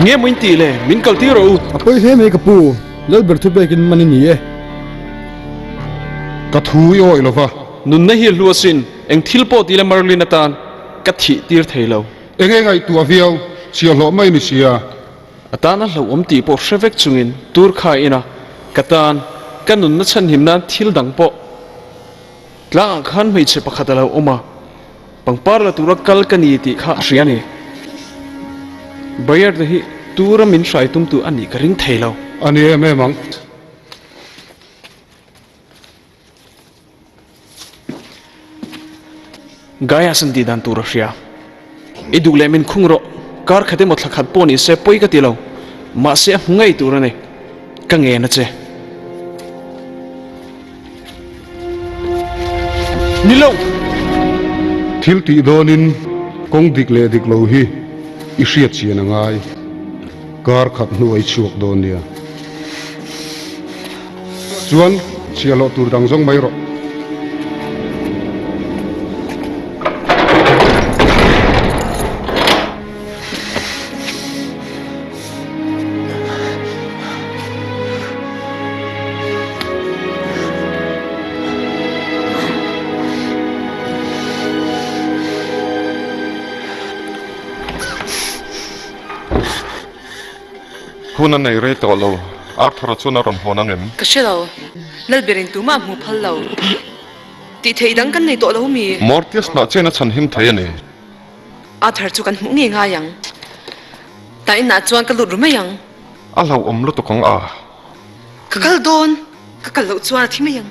Enge maw in tih le? Min kal tir rawh u. A pawi hle mai ka pu, Lalber thu pekin man i ni e. Ka thu i awih lo va. Nunna hi a hlu asin, eng thil pawh ti la Merlin atan ka thih tir thei lo. Enge ngaihtuah viau, chhiahhlawh mai ni sia. A tan a hlauhawm tih pawh hre vek chungin tur kha a in a, ka tan, ka nunna chhanhim nan thil dang pawh tlangah khan hmeichhe pakhat a lo awm a, pangpar la tura kal ka ni tih kha a hria a ni. Bayard hi tura min hrai tumtu a nih ka ring thei lo. A ni em em ang. Gaius an tih dan tur a hria. I duh leh min khung rawh, kar khat emaw thla khat pawh ni se pawi ka ti lo, mahse a hmu ngei tur a ni, ka ngen a che. Ni lo! Thil tih dawnin kawng dik leh dik lo hi i hriat chian a ngai, kar khat hnu a i chhuak dawn nia. Chuan chhiahhlawh tur dang zawng mai rawh. Hun a nei rei tawh lo, Arthur-a chuan a rawn hawn ang em? Ka hre lo, Lalberin tumah hmu phal lo. Tih theih dang kan nei tawh lo mi? Mortius hnah chian a chhan him thei a ni. Arthur chu kan hmuh ngei ngai ang. Tah inah chuan ka lut ru mai ang. A hlauhawm lutuk ang a. Ka kal dawn, ka kal loh chuan a thi mai ang.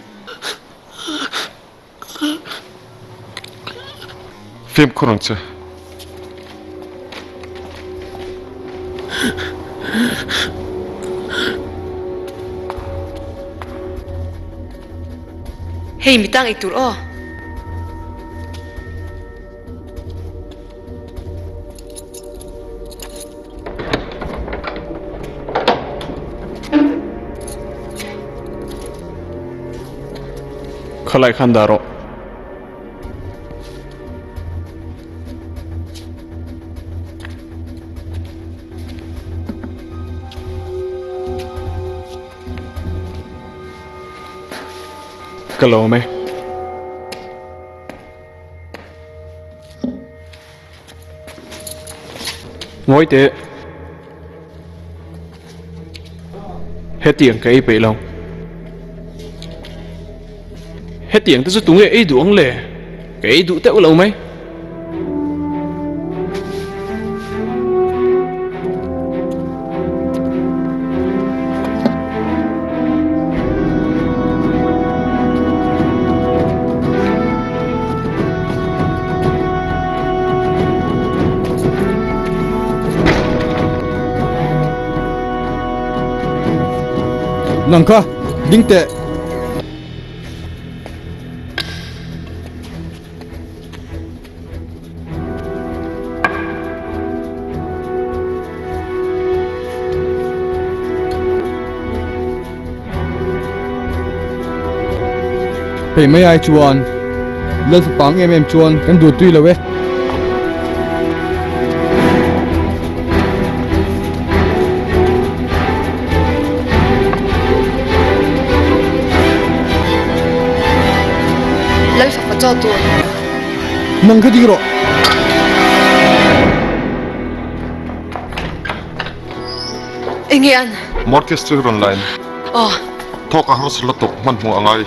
Fimkhur ang che. Hei mi tang ei tur aw. Khalai khan dah rawh. Ka lawm e. Ngawi teh. Hetiang ka ei peih lo. Hetiang te chu tunge ei duh ang le? Ka ei duh teuh lo mai. Nang kha ding teh. Hei mai ai chuan lal fapang em em chuan kan duh tui lo e. Lal fapa chaw tur. Nang kha ding rawh. Enge an? Mortis chu rawn line. Aw. Thawk a harsa lutuk hmanhmawh a ngai.